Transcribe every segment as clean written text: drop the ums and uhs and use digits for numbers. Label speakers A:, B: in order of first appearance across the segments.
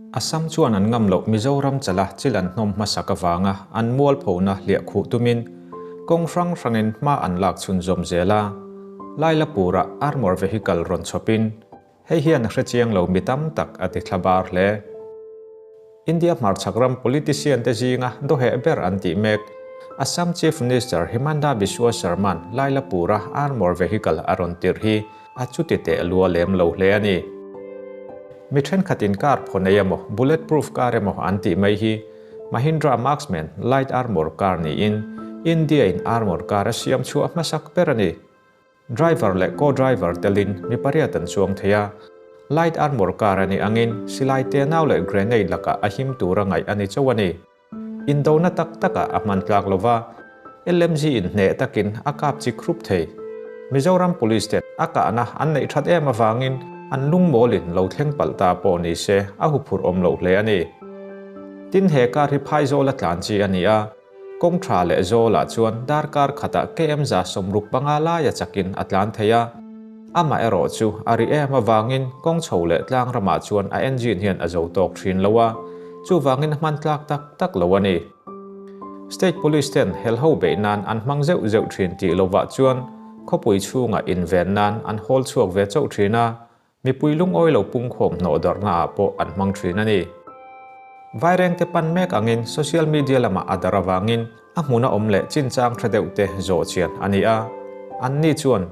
A: Assam chuan an ngam loh Mizoram chala chil an hnawm hmasak avanga an mualphona hliah khuh tumin kawng hrang hrangin hma an lak chhunzawm zel a. Lailapurah armour vehicle rawn chhawpin hei hian a hrechiang lo mi tam tak a ti thlabar hle. India hmarchhak ram politician te zinga dawheh ber an tih mek Assam Chief Minister Himanta Biswa Sarman Lailapura armour vehicle a rawn tirh hi a chuti teh lua lem lo hle a ni. Mi thenkhatin car phaw nei emaw bullet proof car emaw an tih mai hi Mahindra Marksman light armour car niin India in armour car a siam chhuah hmasak ber a ni. Driver leh co-driver telin mi pariat an chuang thei a, light armour car a nih angin silai tenau leh grenade lakah a him tura ngaih a ni chauh a ni. Indona tak takah a hman tlak lova, LMG in hneh takin a kap chik hrup thei. Mizoram Police ten a kahna an neih that em avangin an lungmawlin lo thleng palh ta pawh ni se a huphurh awm loh hle a ni. Tin he car hi phaizawl a tlan chi a ni a, Kawng tha leh zawlah chuan darkar khatah KM 65 laia chakin a tlan thei a. Amaherawh chu a ri em avangin kawng chho leh tlang ramah chuan a engine hian a zo tawk thin lo a, chuvangin a hman tlak tak tak lo a ni. State Police ten helho beih nan an hmang zeuh zeuh thin tih lovah chuan khawpui chhungah inven nan an hawl chhuak ve chauh thin a, Mipui lungawi lo pungkhawm hnawh darhna ah pawh an hmang thin a ni. Vairengte pan mek angin social media lamah a darh avangin a hmuna awm leh chinchang tha deuh te zawh chian a ni a. Anni chuan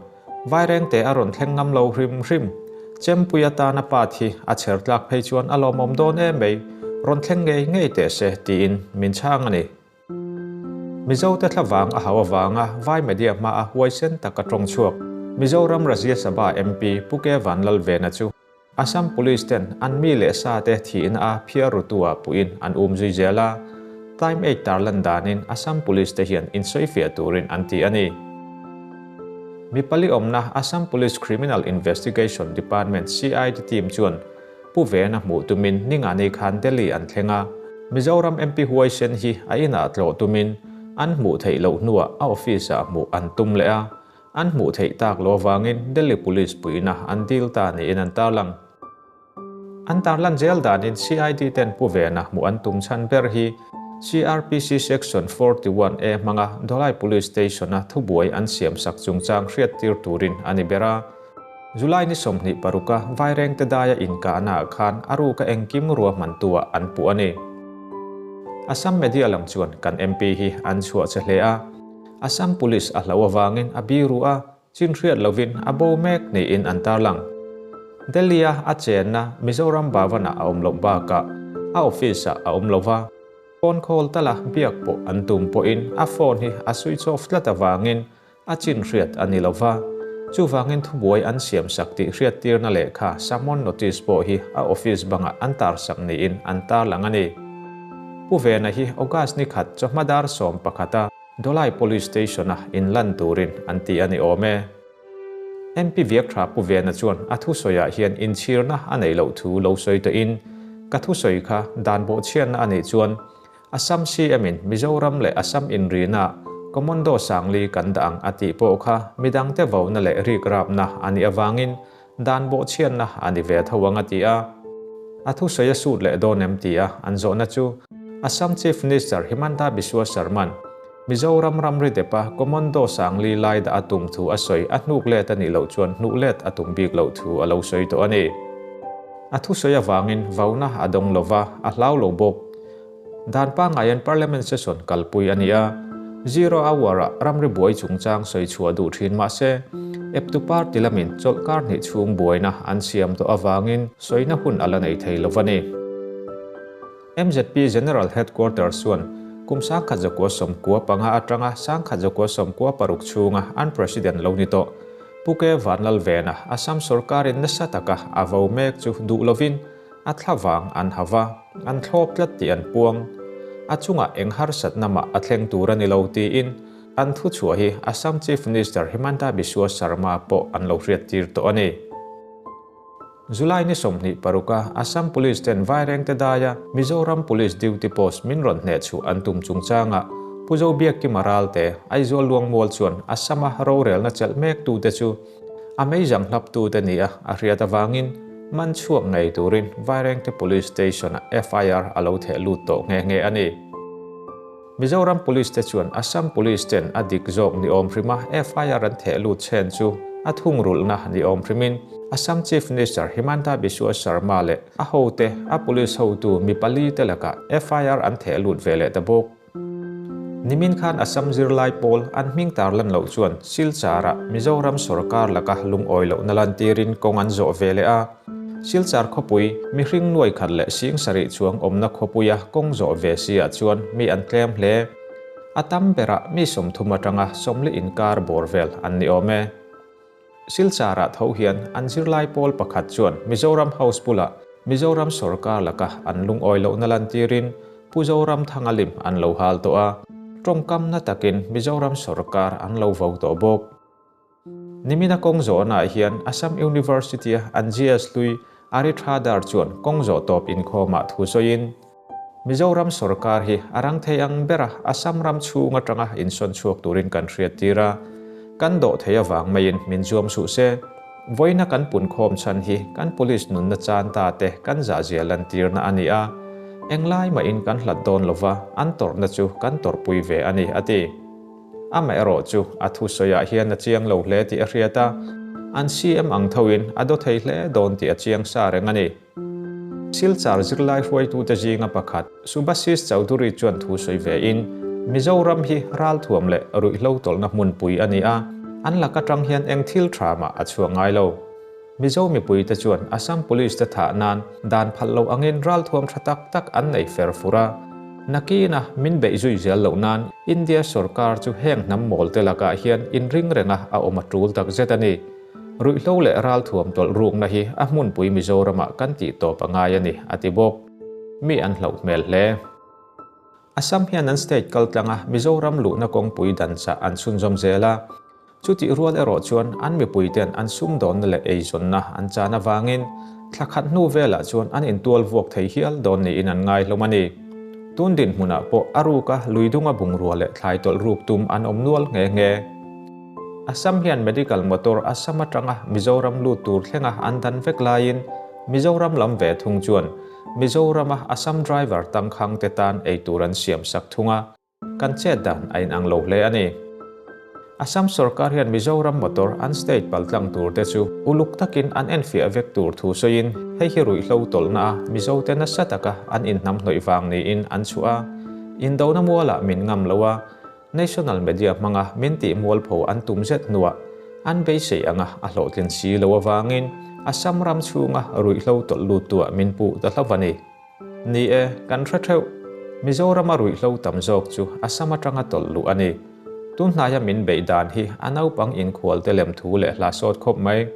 A: Vairengte a rawn thleng ngam lo hrim hrim. Chempui atana pa thi a chher tlak phei chuan a lawmawm dawn em mai, rawn thleng ngei ngei teh se tiin min chhang a ni. Mizote thlavang a hau avanga Vai media hmaa huaisen taka tawng chhuak Mizoram Rajya Sabha MP Pu Ke Vanlalvena chu Assam Police ten an mi leh sa te thihna a phiar rutu ah puhin an um zui zel a, Time eight tarlan danin Assam Police te hian insawifiah turin an ti a ni. Mi pali awmna Assam Police Criminal Investigation Department CID team chuan Pu Vena hmuh tumin Ningani khan Delhi an thleng a, Mizoram MP huaisen hi a inah tlawh tumin an hmuh theih loh hnuah a office-ah hmuh an tum leh a, an hmuh theih tak lo avangin Delhi Police puihna an dil ta niin an tarlang. An tarlan zel danin CID ten Pu Vena hmuh an tum chhan ber hi CrPC Section 41 A hmanga Dholai Police Station-a thubuai an siamsak chungchang hriattir turin a ni ber a. July ni 26 a Vairengte daia inkahnaah khan a ruka engkim ruahmantuah an puh a ni. Assam media lam chuan kan MP hi an chhuah che hle a, Assam Police a hlo avangin a biru a, chin hriat lovin a bo mek niin an tarlang. Delhi-a a chenna Mizoram Bhavan-ah a awm loh bakah a office-ah a awm lo va, phone call tala biak pawh an tum pawhin a phone hi a switch off tlat avangin A chin hriat a ni lo va, chuvangin thubuai an siamsak tih hriattirna lehkha summon notice pawh hi a office bangah an tarsak niin an tarlang a ni. Pu Vena hi August ni khat chawhma dar 11 a Dholai Police Station-a inlan turin an ti a ni awm e. MP Viakthra Pu Vena chuan a thusawiah hian inchhirna a neih loh thu lo sawi tawhin, Ka thusawi kha dan bawhchhiatna a nih chuan Assam CM-in Mizoram leh Assam inrina Commando Sangli kan dah ang a tih pawh kha midangte vona leh rikrapna a nih avangin dan bawhchhiatna a ni ve tho ang a ti a. A thusawi a sut leh dawn em ti a an zawhna chu Assam Chief Minister Himanta Biswa Sarman Mizoram ramri depa Commando Sangli lai dah a tum thu a sawi a hnuk let a nih loh chuan hnuh let a tum bik loh thu a lo sawi tawh a ni. A thusawi avangin vona a dawng lova a hlau lo bawk. Dan pangaiin Parliament session kalpui a ni a, zero hour-ah ramri buai chungchang sawi chhuah duh thin mah se, eptu party lamin chawlhkar hnih chhung buaina an siam tawh avangin sawina hun a la nei thei lo a ni. MZP General Headquarters chuan kum 1995 atanga 1996 chhunga an President lo ni tawh Pu Ke Vanlalvena Assam sorkarin nasa taka a vo mek chu duh lovin A thlavang an ha va, an thlawp tlat tih an puang. A chungah eng harsatna mah a thleng tur a ni lo tiin an thuchhuah hi Assam Chief Minister Himanta Biswa Sarma pawh an lo hriattir tawh a ni. July ni 26 a Assam Police ten Vairengte daia Mizoram Police duty post min rawn hnehchhuah an tum chungchangah Pu Zobiakkima Ralte, Aizawl Luangmual chuan Assam-a rorelna chelh mektute chu A meizang hlaptute nia a hriat avangin man chhuak ngei turin Vairengte Police Station-ah FIR a lo theh lut tawh nghe nghe a ni. Mizoram Police te chuan Assam Police ten a dik zawk ni awm hrima FIR an theh lut chhen chu a thungrulhna ni awm hrimin Assam Chief Minister Himanta Biswa Sarma leh a hote a police hotu mi pali te lakah FIR an theh lut ve leh ta bawk. Nimin khan Assam zirlai pawl an hming tar lan loh chuan Silchar-ah Mizoram sorkar laka lungawi lohna lantirin kawng an zawh ve leh a. Silchar khawpui, mihring nuai khat leh sing sarih chuang awmna khawpuia kawng zawh ve si ah chuan mi an tlem hle. A tam berah mi 30 atanga 40 inkar bawr vel an ni awm e. Silchar ah tho hian an zirlai pawl pakhat chuan Mizoram House bulah Mizoram sorkar laka an lungawi lohna lantirin Pu Zoramthanga lim an lo hal tawh a, tawngkamna takin Mizoram sorkar an lo vo tawh bawk. Nimina kawng zawhnaah hian Assam University-a an GS hlui Ari Thadar chuan kawng zawh tawp inkhawmah thu sawiin, Mizoram sorkar hi a rang thei ang bera Assam ram chhung atanga insawn chhuak turin kan hriattir a, kan dawh thei avang maiin min zuam suh se. Vawiina kan punkhawm chhan hi kan police nunna chan ta te kan zahzia lantirna a ni a, englai mahin kan hlat dawn lova an tawrhna chu kan tawrhpui ve a ni, a ti. Amaherawh chu a thusawiah hian a chiang lo hle tih a hriat a, an CM ang thoin a daw thei hle dawn tih a chiang sa reng a ni. Silchar zirlai hruaitute zinga pakhat Subhasis Chowdhury chuan thu sawi ve in, Mizoram hi ralthuam leh ruihhlo tawlhna hmunpui a ni a, an lak atang hian eng thil tha mah a chhuak ngai lo. Mizo mipuite chuan Assam Police te thah nan dan phalh loh angin ralthuam tha tak tak an nei fer fur a. Nakina min beih zui zel loh nan India sorkar chu heng hnam mawl te lakah hian inring renga a awm a tul tak zet a ni. Ruihhlo leh ralthuam tawlh rukna hi a hmunpui Mizoramah kan tih tawp a ngai a ni, a ti bawk. Mi an hlauh hmel hle. Assam hian an state kaltlanga Mizoram luhna kawngpui dan chah an chhunzawm zel a. Chutih rual erawh chuan an mipuite'n an sumdawnna leh eizawnna an chan avangin thla khat hnu velah chuan an intual vuak thei hial dawn niin an ngai hlawm a ni. Tun dinhmunah pawh a ruka luidunga bungrua leh thlai tawlh ruk tum an awm nual nghe nghe. Assam hian medical motor Assam atanga Mizoram lut tur thlenga an dan vek laiin Mizoram lam ve thung chuan Mizorama Assam driver tangkhangte tan eitur an siamsak thung a. Kan chet dan a inang lo hle a ni. Assam sorkar hian Mizoram motor an state paltlang tur te chu uluk takin an enfiah vek tur thu sawiin hei hi ruihhlo tawlhna a Mizote nasa taka an inhnamhnawih vang niin an chhuah a. Indona mualah min ngam lo a, national media hmanga min tih mualpho an tum zet hnuah an beisei anga a hlawhtlin si lo avangin Assam ram chhunga ruihhlo tawlh luttuah min puh ta hlauh a ni. Ni e, kan hre theuh. Mizorama ruihhlo tam zawk chu Assam atanga tawlh luh a ni. Tun hnaia min beih dan hi a naupang inkhual te lem thu leh hla sawt khawp mai.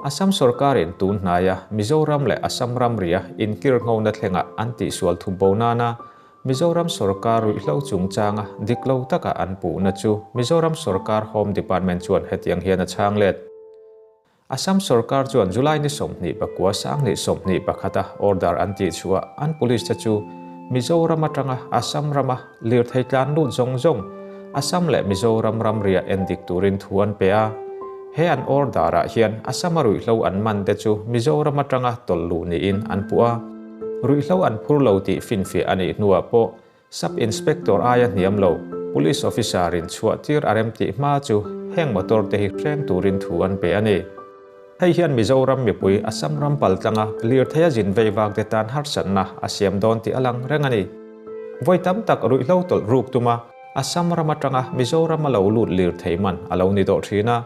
A: Assam sorkarin tun hnaia Mizoram leh Assam ramria inkirnghona thlenga an tihsual thup bo nana Mizoram sorkar ruihhlo chungchanga dik lo taka an puhna chu Mizoram sorkar Home Department chuan hetiang hian a chhang let. Assam sorkar chuan July ni 29 21 a order an tih chhuah an police te chu Mizoram atanga Assam rama lirthei tlan lut zawng zawng Assam leh Mizoram ramria en dik turin thu an pe a. He an order ah hian Assam a ruihhlo an man te chu Mizoram atanga tawlh luh niin an puh a. Ruihhlo an phur lo tih finfiah a nih hnuah pawh Sub Inspector aia hniam lo, Police Officer in chhuah tir a rem tih hma chu heng motor te hi hreng turin thu an pe a ni. Hei hian Mizoram mipui Assam ram paltlanga lirthei a zin vei vak te tan harsatna a siam dawn tih a lang reng a ni. Vawi tam tak ruihhlo tawlh ruk tuma Assam ram atanga Mizoram a lo lut lirthei man a lo ni tawh thin a.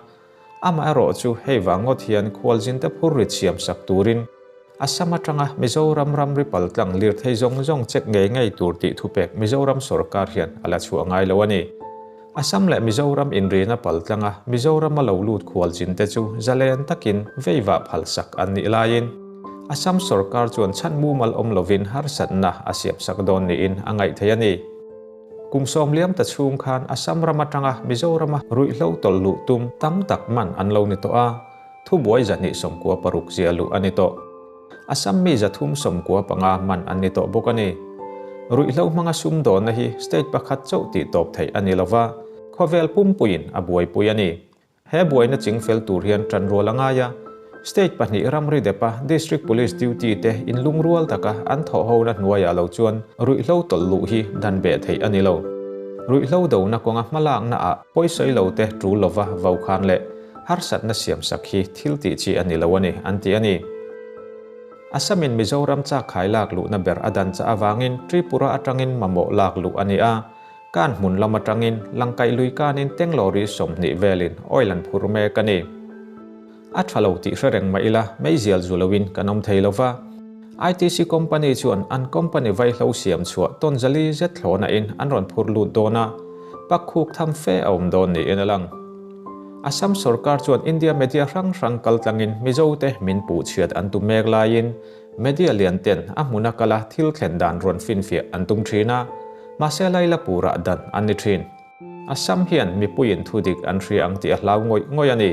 A: Amaherawh chu hei vang ngawt hian khualzin te phur rit siam sak turin Assam atanga Mizoram ramri paltlang lirthei zawng zawng check ngei ngei tur tih thupek Mizoram sorkar hian a la chhuah ngai lo a ni. Assam leh Mizoram inrina paltlanga Mizorama lo lut khualzin te chu zalen takin veivah phalsak an nih laiin Assam sorkar chuan chhan mumal awm lovin harsatna a siamsak dawn niin a ngaih theih a ni. Kum sawm liam ta chhung khan Assam ram atanga Mizorama ruihhlo tawlh luh tum tam tak man an lo ni tawh a. Thubuai 296 zia luh a ni tawh. Assam mi 395 man an ni tawh bawk a ni. Ruihhlo hmanga sumdawnna hi state pakhat chauh tih tawp theih a ni lova, khawvel pumpuiin a buaipui a ni. He buaina chingfel tur hian ṭanrual a ngai a. State pahnih ramri depa District Police duty te inlungrual taka an thawhhona hnuaiah lo chuan ruihhlo tawlh luh hi dan beh theih a ni lo. Ruihhlo dona kawnga hmalakna ah pawisawi lo te tul lova vokhan leh harsatna siamsak hi thil tih chi a ni lo a ni, an ti a ni. Assam in Mizoram chakkhai lak luhna ber a dan chah avangin Tripura atangin mamawh lak luh a ni a, Kan hmun lam atangin Langkaih lui kanin Tenglawri 20 velin oil an phur mek a ni. A tha lo tih hre reng mah ila meizial zu loin kan awm thei lo va. ITC company chuan an company vaihlo siam chhuah tawn zali zet thlawhna in an rawn phur lut dawn a, pak khuk tham fe a awm dawn niin a lang. Assam sorkar chuan India media hrang hrang kal tlangin Mizote min puh chhiat an tum mek laiin media lian ten a hmuna kala thil thlen dan rawn finfiah an tum thin a, mahse Lailapurah dan an ni thin. Assam hian mipuiin thudik an hria ang tih a hlau ngawih ngawih a ni.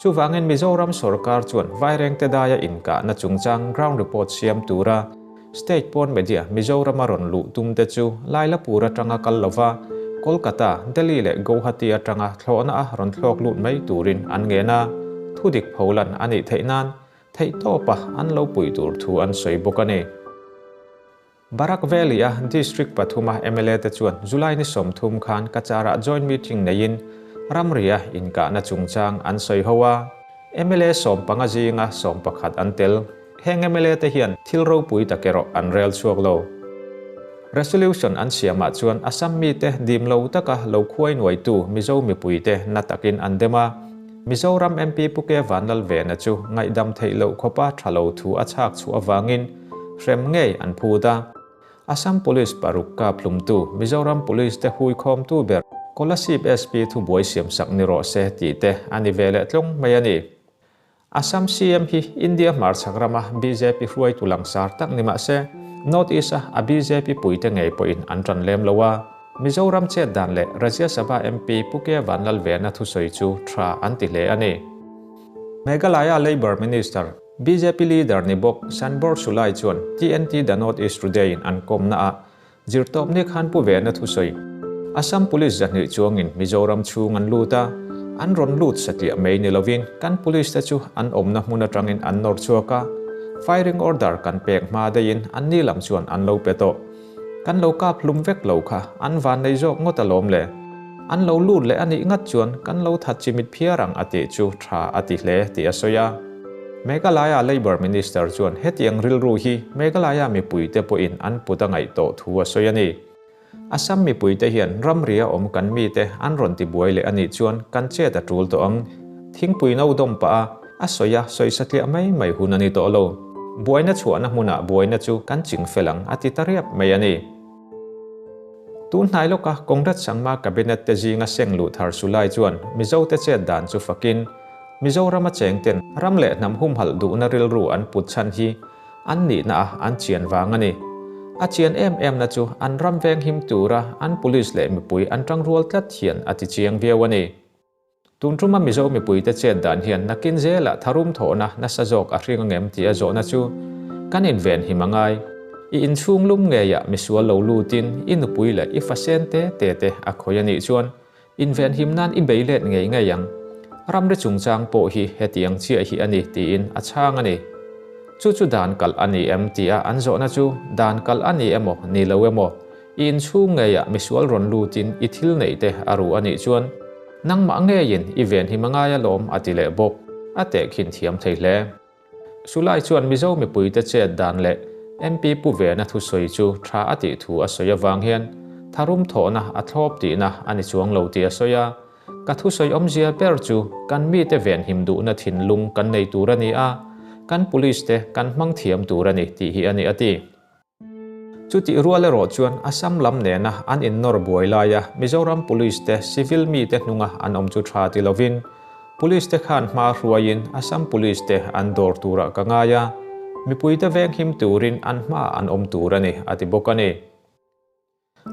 A: Chuvangin Mizoram sorkar chuan Vairengte daia inkahna chungchang ground report siam tura state pawn media Mizorama rawn luh tum te chu Lailapur atanga kal lova Kolkata, Delhi leh Guwahati atanga thlawhna a rawn thlawk lut mai turin an ngen a, thudik pholan a nih theih nan theihtawpa an lo puih tur thu an sawi bawk a ni. Barak Valley-a District pathuma mla te chuan July ni 30 khan Kachar-ah joint meeting neiin ramria inkahna chungchang an sawi ho a. Mla 15 zinga 11 an tel. Heng mla te hian thil ropui tak erawh an rel chhuak lo. Resolution an siamah chuan Assam mite dim lo taka lo khuai nuaitu Mizo mipuite na takin an dem a. Mizoram MP Pu Ke Vanlalvena chu ngaihdam theih loh khawpa tha lo thu a chhak chhuah avangin hrem ngei an phut a. Assam Police paruk kap hlumtu Mizoram Police te huikhawmtu ber Kolasib SP thubuai siamsak ni rawh se tih te a ni ve leh tlawng mai a ni. Assam CM hi India hmarchhak rama bjp hruaitu langsar tak ni mah se North East a a bjp puite ngei pawhin an tan lem lo a. Mizoram chet dan leh Rajya Sabha MP Pu Ke Vanlalvena thusawi chu tha an ti hle a ni. Meghalaya Labour Minister, bjp leader ni bawk Sanbor Sulai chuan TNT The North East Today in an kawmna ah zirtawpni khan Pu Vena thusawi, Assam Police 200 chuangin Mizoram chhung an lut a, an rawn lut satliah mai ni lovin kan police te chu an awmna hmun atangin an nawr chhuak a, firing order kan pek hma daihin anni lam chuan an lo pe tawh. Kan lo kap hlum vek lo kha an van nei zawk ngawt alawm le. An lo lut leh a nih ngat chuan kan lo that chimit phiar ang a tih chu tha a ti hle tih a sawi a. Meghalaya Labour Minister chuan hetiang rilru hi Meghalaya mipuite pawhin an put a ngaih tawh thu a sawi a ni. Assam mipuite hian ramria awm kan mite an rawn tibuai leh a nih chuan kan chet a tul tawh ang. Thingpui no dawm pah a, a sawi a sawi satliah mai mai hun a ni tawh lo. Buaina chhuahna hmunah buaina chu kan ching fel ang a ti ta riap mai a ni. Tun hnai lawka Congress Sangma Cabinet te zinga seng luh thar Sulai chuan Mizote chet dan chu fakin Mizorama chengten ram leh hnam humhalh duhna rilru an put chhan hi an nihna a an chian vang a ni. A chian em emna chu an ram veng him tura an police leh mipui an tangrual tlat hian a ti chiang viau a ni. Tun tuma Mizo mipuite chet dan hian nakin zelah tharum thawhna nasa zawk a hring angem tih a zawhna chu kan inven him a ngai. I inchhung lum ngeiah misual lo lutin i nupui leh i fasen te te te a khawi a nih chuan inven him nan i bei let ngei ngei ang. Ramri chungchang pawh hi hetiang chiah hi a ni tiin a chhang a ni. Chu chu dan kalh a ni em tia an zawhna chu dan kalh a ni emaw ni lo emaw I inchhung ngeiah misual rawn lutin i thil neih te a ru a nih chuan nangmah ngeiin i ven hi mangai alawm a ti leh bawk, a tehkhin thiam thei hle. Sulai chuan Mizo mipuite chet dan leh MP Pu Vena thusawi chu tha a tih thu a sawi avang hian tharum thawhna a thlawp tihna a ni chuang lo tih a sawi a, Ka thusawi awmzia ber chu kan mite venhim duhna thinlung kan nei tur a ni a, kan police te kan hmang thiam tur a ni tih hi a ni a ti. Chutih rual erawh chuan Assam lam nena an innawr buai laia Mizoram Police te civil mite hnunga an awm chu tha ti lovin Police te khan hma hruaiin Assam Police te an dawr turah ka ngai a, mipuite venghim turin an hma an awm tur a ni, a ti bawk a ni.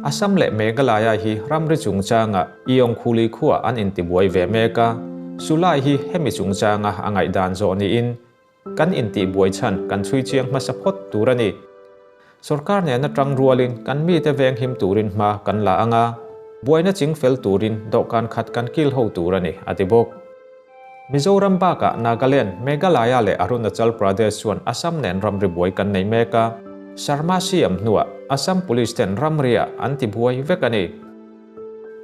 A: Assam leh Meghalaya hi ramri chungchanga Iongkhuli khuah an intibuai ve mek a, Sulai hi hemi chungchanga a ngaihdan zawh niin Kan intihbuai chhan kan chhui chiang hmasa phawt tur a ni. Sorkar nena tang rualin kan mite venghim turin hma kan la ang a, buaina ching fel turin dawhkan khat kan kil ho tur a ni, a ti bawk. Mizoram bakah Nagaland, Meghalaya leh Arunachal Pradesh chuan Assam nen ramri buai kan nei mek a, Sharma siam hnuah Assam Police ten ramriah an ti buai vek a ni.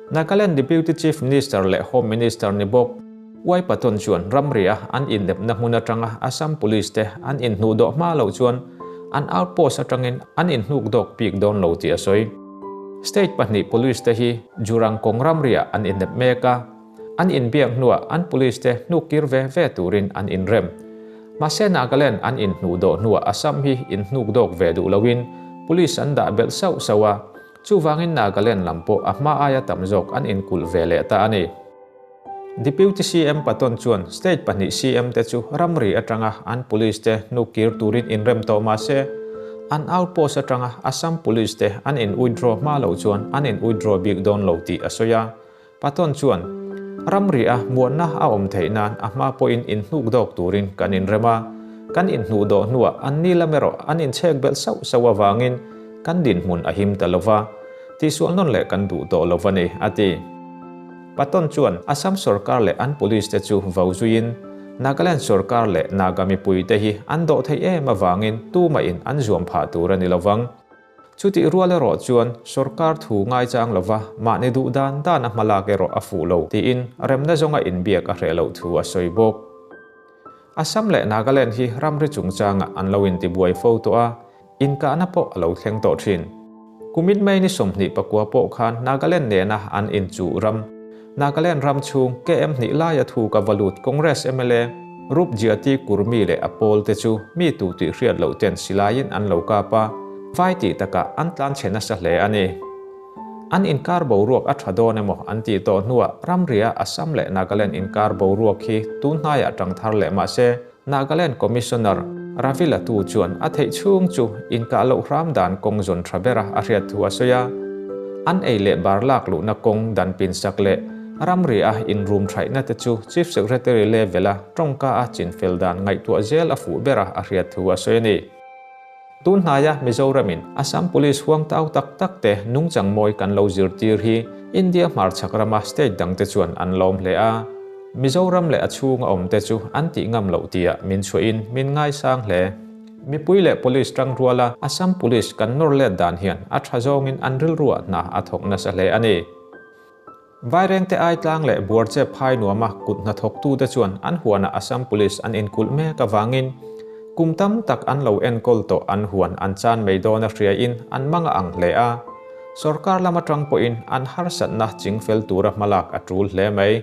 A: Nagaland Deputy Chief Minister leh Home Minister ni bawk Y Patton chuan ramriah an inepna hmun atanga Assam Police te an inhnuhdawh hma loh chuan an outpost atangin an inhnukdawk bik dawn lo tih a sawi. State pahnih Police te hi Jurangkawng ramriah an inep mek a, An inbiak hnuah an police te hnuk kir ve ve turin an inrem. Mahse Nagaland an inhnuh dawh hnuah Assam hi inhnuk dawk ve duh loin police an dah belh sauh sauh a, chuvangin Nagaland lam pawh a hma aia tam zawk an inkulh ve leh ta a ni. Deputy CM Patton chuan state pahnih CM te chu ramri atanga an police te hnuk kir turin inrem tawh mahse an outpost atanga Assam police te an in withdraw hma loh chuan an in withdraw bik dawn lo tih a sawi a. Patton chuan, Ramri a muanna a awm theih nan a hma pawhin inhnuk dawk turin kan inrem a, kan inhnuh dawh hnuah an ni lam erawh an inchhek belh sauh sauh avangin kan dinhmun a him ta lova, tihsual nawn leh kan duh tawh lo a ni, a ti. Patton chuan Assam sorkar leh an police te chu vo zuiin, Nagaland sorkar leh Naga mipuite hi an dawh theih em avangin tumahin an zuam phah tur a ni lovang. Chutih rual erawh chuan sorkar thu ngaichang lova mahni duh dan dan a hmalak erawh a fuh lo tiin remna zawnga inbiak a hreh loh thu a sawi bawk. Assam leh Nagaland hi ramri chungchangah an lo intibuai fo tawh a, inkahna pawh a lo thleng tawh thin. Kumin May ni 24 pawh khan Nagaland nena an inchuh ram Nagaland ram chhung KM hnih laia thu ka va lut Congress mla Rup Jyoti Kurmi leh a pawl te chu mi tu tih hriat loh ten silaiin an lo kap a, vai tih takah an tlan chhe nasa hle a ni. An inkar boruak a tha dawn emaw an tih tawh hnuah ramria Assam leh Nagaland inkar boruak hi tun hnaiah tang thar leh mah se Nagaland Commissioner Ravi Latu chuan a theih chhung chu inkah loh hram dan kawng zawn tha bera a hriat thu a sawi a. An ei leh bar lak luhna kawng dan pinsak leh ramri a inrum thaihna te chu Chief Secretary level-a tawngka a chinfel dan ngaihtuah zel a fuh bera a hriat thu a sawi a ni. Tun hnaia Mizoramin Assam Police huang tau tak tak te nungchang mawi kan lo zirtir hi India hmarchhak rama state dangte chuan an lawm hle a. Mizoram leh a chhunga awmte chu an tih ngam loh tia min chhuahin min ngaisang hle. Mipui leh Police tangruala Assam Police kan nawr let dan hian a tha zawngin an rilruah hna a thawk nasa hle a ni. Vairengte Aitlang leh Buarchep phai nuama kut hnathawktute chuan an huanah Assam Police an inkulh mek avangin kum tam tak an lo enkawl tawh an huan an chan mai dawn a hriain an mang a ang hle a. Sorkar lam atang pawhin an harsatna chingfel tura hmalak a tul hle mai.